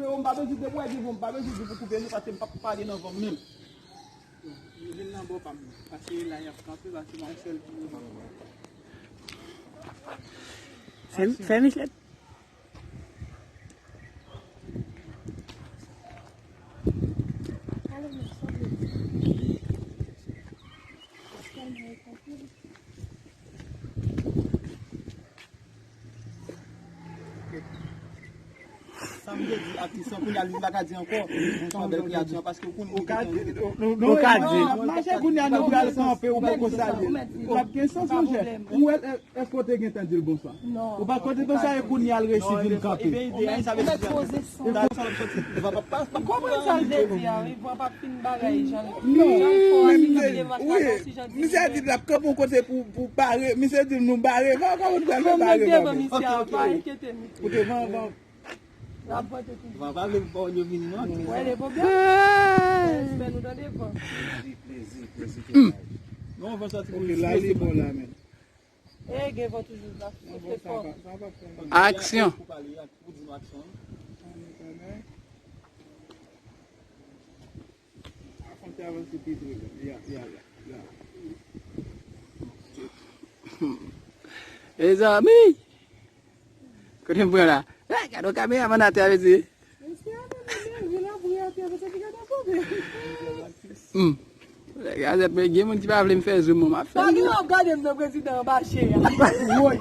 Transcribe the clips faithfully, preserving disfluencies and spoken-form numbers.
Yo, m pa bezwen de bwè, di bon, m pa bezwen di pou koupe nou, paske m p ap pale nan van m menm. Yo vin nan bò pa m nan. Paske la y ap kanpe, paske m yon sèl ki Fè, fè Michel. Sa m te di, atris lan, kounye a li pa ka di ankò. Yon fwa bèl kreyati an, paske ou konnen ou ka di. Ou ka di. Mache kounye a nou pral kanpe, ou poko salye. Ou p ap gen sans, monchè. Ou wè, èske w te gentan di l bonswa? Ou pa konn bonswa, e kounye a l resi vin kanpe. Ou mèt poze san. Ou konprann sa l vle di a, wi, vwa p ap fin bagay, jan l, jan l fò a, si jan l te vin. Misye di l ap kanpe yon kote pou, pou bare. Misye di nou bare. Van, kòman nou pral fè bare, van? Misye a pa enkyete misye. Ou te van, van. L ap vante tou. Van pa vle ba w yo vini non. Wè le pwoblèm. Respè nou tande van. Plezi, plezi, plezi. Non, van soti pou li. Ok, la li bon la, men. E gen van toujou la. Soufle fò. Aksyon. Pou pale, pou di nou aksyon. Fòk te avanse pi pre. Ya, ya, ya, ya. Mezanmi! Kote m pran la? Eh, gade yon kameramann atè a, mesye. Mesye, a, men, men, men, wi, la, bri atè, mesye, ki gade pwoblèm. Hmm. Gazèt, men, gen moun ki pa vle m fè zoom, m ap fè. Pa gen w ap gade m nan prezidan anba chè a. Woy.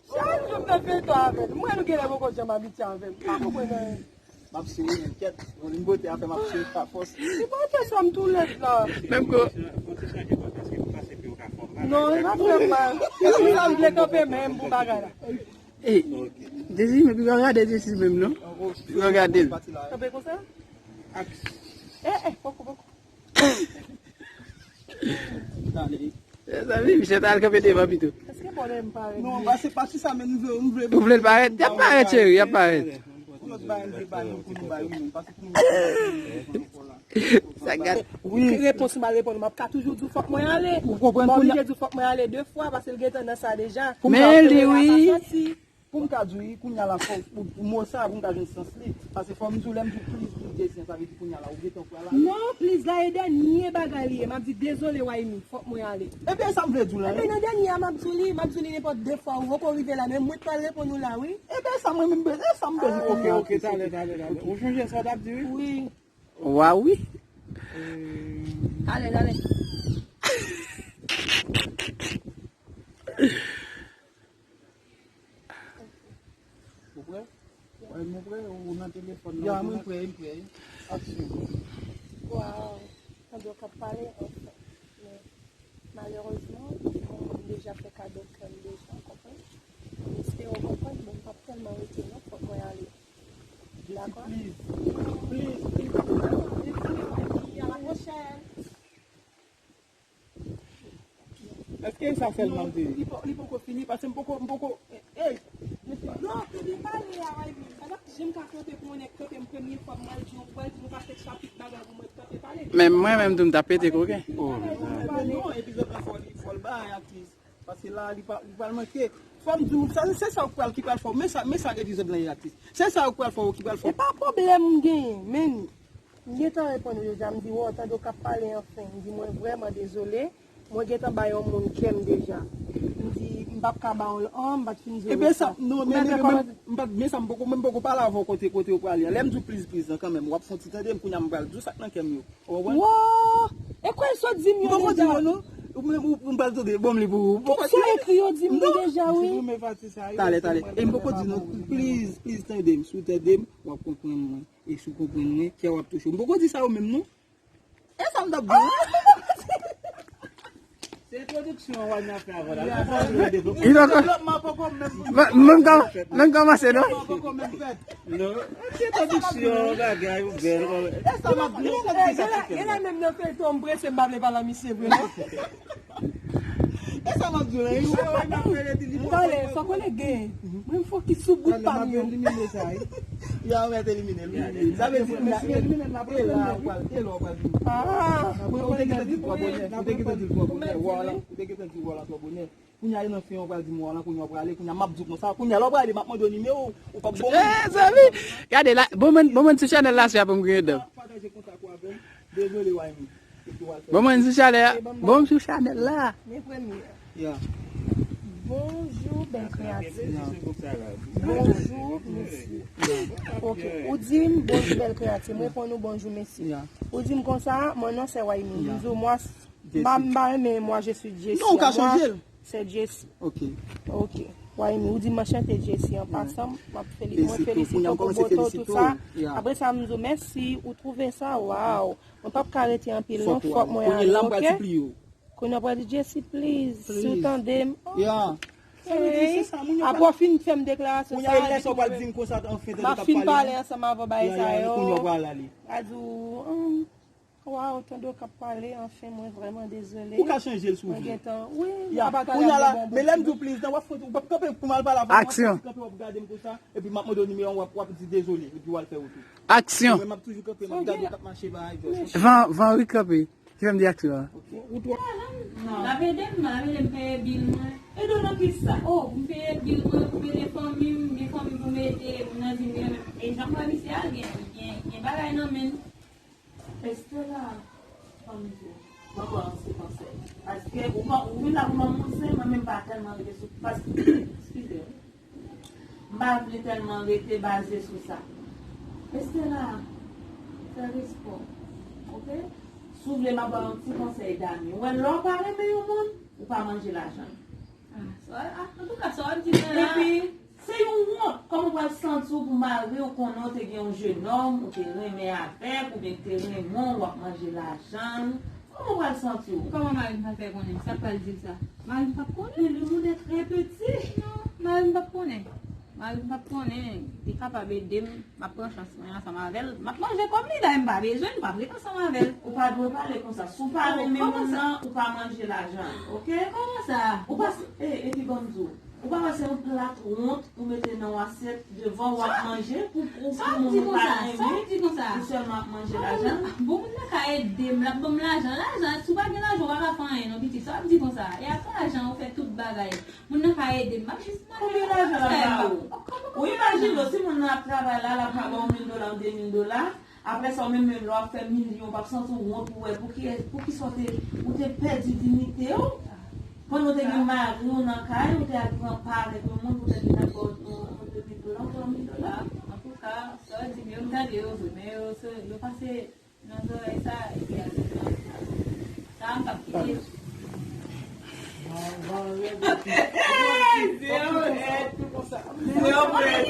Chak jou m nan feyton avè l. Mwen, nou genlè poko janm abitye avè m. Pa konprann anyen. M ap souri, enkyèt. Yon liy bote a fè m ap souri pa fòs. Li pa fè sa m tou lèd la. Menm ko. Non, li pa fè m mal. Sa m vle kanpe menm pou bagay la. Ey, Jezi, men pi pa gade Jezi menm non. Pi pa gade l. Kanpe konsa? Eh, eh, poko, poko. Mezanmi, Michel ta al kanpe devan pito. Èske pwoblèm parèt? Non, pa se pa ti sa, men nou vle, nou vle. Ou vle l parèt? Y ap parèt, cheri, y ap parèt. Pou lòt bagay, nou vle bay nou, pou nou bay, wi, men pa se pou nou. Sa gad. Wi. Repons ou mal reponn, m ap ka toujou di w fòk mwen ale. Ou konprann? Bon, li te di w fòk mwen ale de fwa, paske l gentan nan sa deja. Men li, wi. Pou m ka di w, wi, kounye a la, fò, pou, pou mo sa, pou m ka jwenn sans li. Paske fò m di w, lè m di w please, please, Jason, sa vle di kounye a la, ou gentan pral ale. Non, please la, e dènye bagay li ye. M ap di, dezole, Waymi, fòk mwen ale. Ebyen, sa m vle di w la. Ebyen, nan dènye a, m ap di w li, m ap di w li nenpòt de fwa, ou poko rive la, men mwen pral reponn ou la, wi. Ebyen, sa mwen menm bezwen, sa m bezwen. Ok, ok, talè, talè, talè. Ou chonje sa w t ap di, wi? Wi. Wa, wi. Talè, talè. Ou prè? Wè, nou prè, ou nan telefòn nan. Ya, mwen prè, mwen prè. Aksyon. Waw. Tande w k ap pale, anfen. Men, malerezman, yon moun deja fè kado kè m deja, w konprann? M espere w konprann, bon, m p ap tèlman rete non, fòk mwen ale. Dakò? Please, please, please. Mèsi, mèsi, mèsi. A la pwochèn. Èske e sa sèlman l te ye? Li po-, li poko fini, paske m poko, m poko, ey, mesye. Non, tande pale a, Waymi. Sa pa janm ka kanpe pou yon nèg kanpe m premye fwa, m pral di w, ou pral di m ou pa fèk chapit bagay pou mwen kanpe pale. Men mwen menm tou m t ap pete koken. Oh, men non, epizòd lan fò li, fò l bay, atris. Paske la, li pa, li pral manke. Fò m di w, sa, se sa w pral ki pral fè w. Men sa, men sa epizòd lan ye, atris. Se sa w pral fè w ki pral fè w. E pa pwoblèm m genyen, men m gentan reponn ou deja, m di, wow, tande w k ap pale anfen. M di, mwen vrèman dezole. Mwen gentan bay yon moun kè m deja. M di, m p ap ka ba w l an, m pa t fin di w sa. Ebyen sa, non, men, men, men, men, m pa t, men sa, m poko, men m poko pale avè w kote, kote w prale a. Lè m di w please, please lan kanmenm, w ap fè yon ti tande m, kounye a m pral di w sa k nan kè m yo. Ou konprann? Wow! E kwè l sot di m yo deja. M poko di w non. Ou menm, ou, m pral tande, bon, m li pou ou. Tout sa ekri yo di m li deja, wi. Talè, talè. E m poko di non, please, please, tande m. Si w tande m, w ap konprann mwen. E si w konprann mwen, kè w ap touche w. M poko di sa yo menm, non. E sa m t ap di, non? Se entwodiksyon an w al nan fè avan la. Li poko, menm kòm, menm kòmanse, non? Non, se entwodiksyon bagay ou bèl. E sa m ap di, non? E la, e la menm nan feyton, m prese, m pa vle pale a misye vre, non? E sa m ap di w la, wi. Wi, wi, m ap rele di li. Tande, sa w konnen gen. Mwen, m fokis sou bout pa m yo. Elimine sa, wi. Ya, ou mèt elimine l, wi. Sa vle di, kounye a, e la, ou pral, e la, ou pral di. Ah, ou te gentan di l twò bonè. Ou te gentan di l twò bonè. Wòl la, ou te gentan di wòl la twò bonè. Kounye a, e nan fen, ou pral di m wòl la, kounye a, ou prale, kounye a, m ap di w konsa. Kounye a, lè w prale, m ap mande w nimewo, ou p ap bon. Eh, zanmi! Gade la, bon, mwen, bon, mwen, sou chanèl la, sou ap m griyen dan. Pataje kontak ou avè m. Dezole, Waymi. Bon, mwen sou chanèl, bon, m sou chanèl la. Men premye. Ya. Bonjou, bèl kreyati. Ya. Bonjou, mesye. Ok, ou di m bonjou, bèl kreyati. M reponn ou bonjou, mesye. Ya. Ou di m konsa, mon nom c'est Waymi. Ya. M di w, mwa, m pa, m pa renmen mwa, je suis Jessie. Non, ou ka chanje l. C'est Jessie. Ok. Ok. Waymi, ou di m anchante Jessie an pasan, m ap feli-, mwen felisite w pou bote w, tout sa. Ya. Apre sa, m di w mèsi, ou twouve sa, waw. Mwen p ap ka rete anpil non, fòk mwen ale, ok? Kounye a, m pral sipliye w. Kounye a, m pral di Jessie, please, si w tande m. Ya. Sa vle di, se sa, moun yo pa. Apre w fin fè m deklarasyon sa a, kounye a, lè sa w pral di m konsa, anfen, tande w t ap pale. M ap fin pale ansanm avè w, bagay sa yo. Ya, ya, kounye a, w pral ale. A di w, um, Waw, tande w k ap pale, anfen, mwen vrèman dezole. Ou ka chanje l si w vle. Mwen gentan, wi, m pa ta gade bon. Men lè m di w please, nan w ap fout, w p ap kanpe pou m al pale avè w, w ap kanpe, w ap gade m konsa, epi m ap mande w nimewo w, w ap, w ap di dezole, epi w al fè wout ou. Aksyon. Mwen, m ap toujou kanpe, m ap gade w k ap mache, bagay, jòs. Van, van, wi, kanpe. Ki fè m di aksyon an? Ok. Ou twò. L ap ede m, l ap ede m peye bil mwen. Ede w nan ki sa? O, pou m peye bil mwen, pou m ede fanmi m, gen fanmi pou m ede, moun nan di m gen, e jan m wè misye a, gen, gen, gen bagay nan men l. Estela, ban m di w, ban m ba w yon ti konsèy. Paske ou pa, ou vin la pou ban m konsèy, mwen menm m pa tèlman rete sou, paske, eskize m, m pa vle tèlman rete baze sou sa. Estela, fè respè w, oke? Si w vle, m ap ba w yon ti konsèy dami. Ou wè, lè w pa renmen yon moun, ou pa manje lajan l. Ah, sa, ah, antouka, sa w ap di mwen la. Epi, se yon wont. Kòman w pral santi w pou mari w konnen w te gen yon jenòm, ou te renmen avèk, oubyen ki te renmen w, w ap manje lajan l? Kòman w pral santi w? Kòman mari m pral fè konnen? Sa k pral di l sa? Mari m p ap konnen. Men le monde est très petit. Non, mari m p ap konnen. Mari m p ap konnen. Li kapab ede m. M ap pran chans mwen ansanm avè l. M ap manje kòb li, dayè m pa bezwen l, m p ap ret ansanm avè l. Ou pa dwe pale konsa. Si w pa renmen moun nan, ou pa manje lajan l, oke? Kòman sa? Ou pa, e, epi ban m di w, ou pa wè se yon plat wont ou mete nan yon asyèt devan w ap manje pou, pou, pou moun ou pa renmen, ou sèlman ap manje lajan l? Bon, moun nan ka ede m, l ap ban m lajan. Lajan, si w pa gen lajan, ou pa ka fè anyen non, pitit. Sa w ap di konsa? E ak lajan ou fè tout bagay. Moun nan ka ede m, m ap jis mande konsèy. Konbyen lajan l ap ba ou? Ou imajine w, si moun nan ap travay la, l ap ka ba w mil dola, ou de mil dola, apre sa, ou menm menm, lè w ap fè milyon, w p ap santi w wont pou wè, pou ki, pou ki sa w te, ou te pèdi diyite w? Pandan w te gen mari w nan kay, ou te al pran pa avèk yon moun, poutèt li t ap ba w yon, yon de mil dola, ou pran mil dola? Antouka, sa w di m yo, m tande yo vre, men yo, se, yo pase nan zòrèy sa, epi al nan sa, m p ap kite. Zewo èd. Zewo près.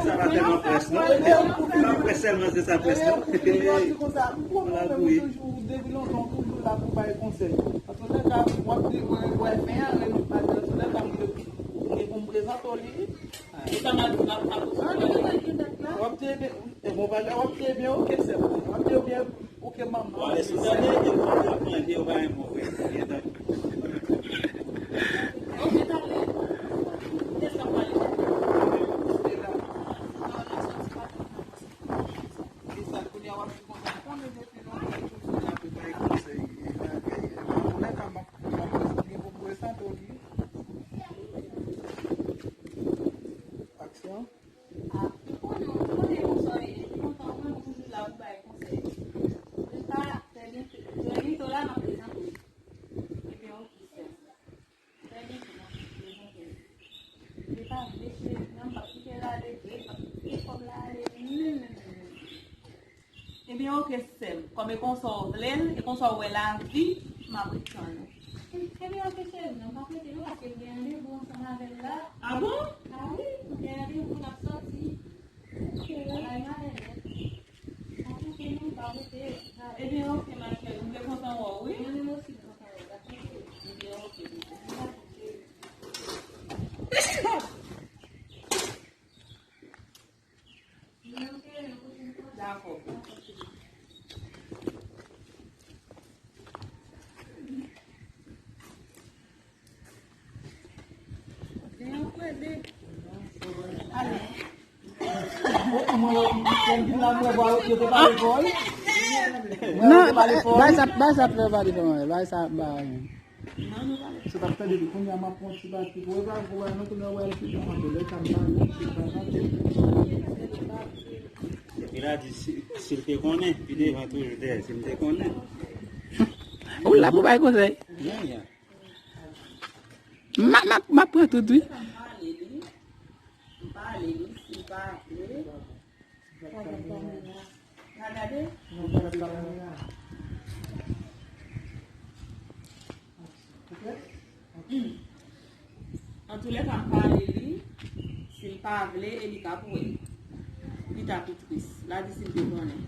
Sa pa tèlman près, non. Pa près sèlman, se sa près, non. Mwen la gouye. Toujou, depi lontan, toujou la pou bay konsèy. Antoulèka, w ap di, mwen, mwen, men an, Reno, pa di, antoulèka, mwen, mwen, pou m prezante w li. Ou ta mal, mal, mal. W ap di, ebyen, e bon, bagay, w ap di, ebyen, oke, sè. W ap di, ebyen, oke, manman. Bon, lè sou tande, e bon, w ap manje, ou pa renmen w, vre. Gen tan. Oke, talè. Kisa w pale? Kisa, kounye a w ap di konsa, m konnen depi lontan, toujou la pou bay konsèy, e bagay. Antoulèka, m ap, m ap, li pou prezante w li. Aksyon. Ah, m konnen, m konnen konsèy, e, m kontan, mwen, m toujou la pou bay konsèy. Antoulèka, trè byento, trè byento la, m ap prezante w. Ebyen, oke, sè. Trè byento, m ap prezante w. Li pa vle, cheri, non, m p ap kite l ale vre, m p ap kite kòb la ale, menm, menm, menm, menm. Ebyen, oke, sè m. Kòm e konsa w vle l, e konsa w wè lavi, m ap ret tann ou. Ebyen, oke, cheri, non, m p ap rete non, paske m gen randevou ansanm avè l la. A bon? A wi, m gen randevou, n ap sòti. Bagay malè nèt. Antoulèka, non, m p ap rete. Ebyen, oke, ma cheri, m te kontan wè w, wi. Mwen menm osi, m kontan wè w. Ebyen, oke, bebe. Dakò. Kèm vin la, mwen vwa yo te pale fò, wi. Non, bay sa, bay sa, bay sa, bay sa, bay. Se t ap tande li, kounye a m ap pran ti pati pou epa pou wè nou tounen wè l ki jan antre lè sa m pale, se pa sa. Epi la di si, si l te konnen, pi devan toujou te, si m te konnen. Ou la pou bay konsèy. Yeah, yeah. M a, m a, m a pran tout, wi. M pale li, m pale li, si l pa vle. Gade. Antoulèka, m pale li, si l pa vle, e li ka pou wè. Li ta pi tris. La di si l te konnen.